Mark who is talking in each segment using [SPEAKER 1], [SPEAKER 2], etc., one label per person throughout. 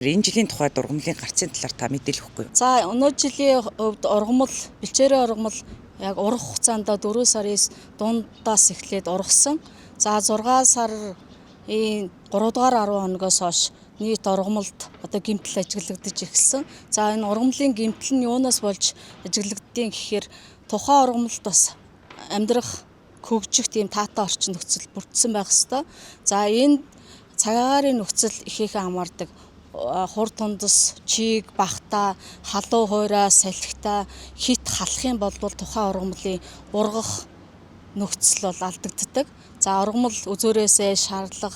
[SPEAKER 1] Энэ жилийн тухайд ургамлын гарцын талаар та мэдээлэх үгүй юу?
[SPEAKER 2] За, өнөө жилийн хувьд ургамал, бэлчээрийн ургамал яг урах хугацаанд 4 сарын дундаас эхлээд ургасан. За, 6 сарын 3 дугаар 10 хоногоос хойш нийт ургамалд одоо гэмтэл ажиглагдаж эхэлсэн. За, энэ ургамлын гэмтэл нь юунаас болж ажиглагддیں гэхээр тухайн ургамалд бас амьдрах, хөгжих тийм таатай орчин нөхцөл бүрдсэн байх ёстой. За, энэ цаг агаарын нөхцөл ихээхэн хамаардаг. Хур тундас, чиг, бахта, халуун хуйраа, салхита хит халах юм бол тухайн ургамлын ургах нөхцөл бол алдагддаг. За, ургамал үзүүрээсээ шаарлах,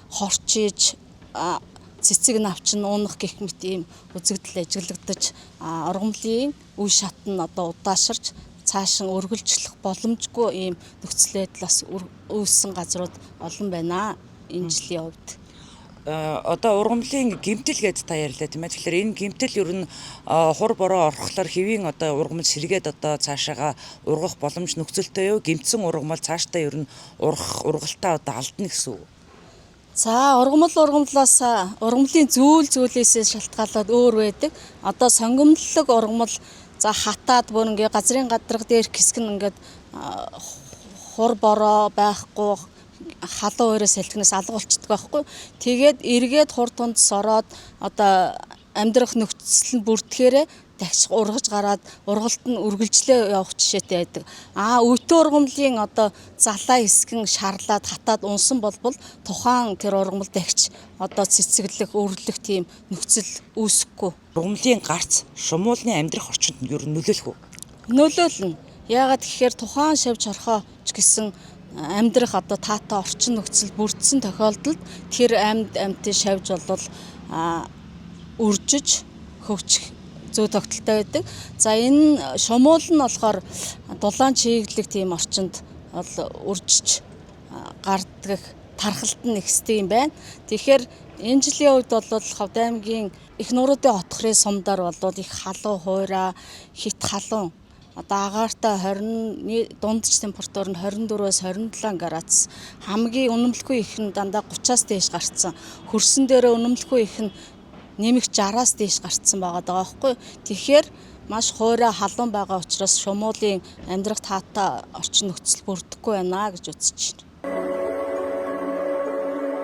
[SPEAKER 2] хорчиж, цэцэг навчин унах гэх мэт ийм үзэгдэл ажиглагдаж, ургамлын үе шат нь одоо удаашарч цаашин өргөлжлөх боломжгүй ийм нөхцөл байдал бас үүссэн газрууд олон байна энэ жилийн хувьд.
[SPEAKER 1] Одоо ургамлын гэмтэл гээд та ярьлаа, тийм ээ. Тэгэхээр энэ гэмтэл ер нь хур бороо орхолоор хэвийн одоо ургамал сэргээд одоо цаашаага ургах боломж нөхцөлтэй юу? Гэмтсэн ургамал цаашдаа ер нь ургах ургалтаа одоо алдна гэсэн үг.
[SPEAKER 2] За, ургамал ургамлаас, ургамлын зүйл зүйлээсээ шалтгаалаад өөр байдаг. Одоо сонгомлог ургамал, за, хатаад бүр ингээ газрын гадрах дээр хэсэг нь ингээд хур бороо байхгүй, халуун уураа салхинаас алга болчдөг байхгүй. Тэгээд эргээд хур тундас ороод одоо амьдрах нөхцөл нь бүрдэхээрээ дахиж ургаж гараад ургалт нь үргэлжлээ явах жишээтэй байдаг. Аа, өтөө ургамлын одоо залаа хэсгэн шарлаад хатаад унсан болбол тухайн тэр ургамал дахиж одоо цэцэглэх, өрлөх тийм нөхцөл үүсэхгүй.
[SPEAKER 1] Ургамлын гарц шумуулны амьдрах орчинд ер нь нөлөөлөх үү?
[SPEAKER 2] Нөлөөлнө. Яагаад гэхээр тухайн шавж хорхоо ч гэсэн амьдрах одоо таатай орчин нөхцөл бүрдсэн тохиолдолд тэр амьд амьтын шавж болвол үржиж хөгжих зүй тогтолтой байдаг. За, энэ шумуул нь болохоор дулаан чиглэг тийм орчинд бол үржиж гардаг тархалт нь ихсдэг юм байна. Тэгэхээр энэ жилийн үед бол Ховд аймгийн их нууруудын хотхрын сумдаар бол их халуун хуйраа, хит халуун, одоо агаартай 20, дундч температур нь 24-өөс 27 градус, хамгийн үнэмлэхгүй их нь дандаа 30-аас дээш гарцсан. Хөрсөн дээрээ үнэмлэхгүй их нь нэмэх 60-аас дээш гарцсан байгаа даа байхгүй. Тэгэхээр маш хуйраа халуун байгаа учраас шумуулын амьдрах таатай орчин нөхцөл бүрдэхгүй байна гэж үзэж байна.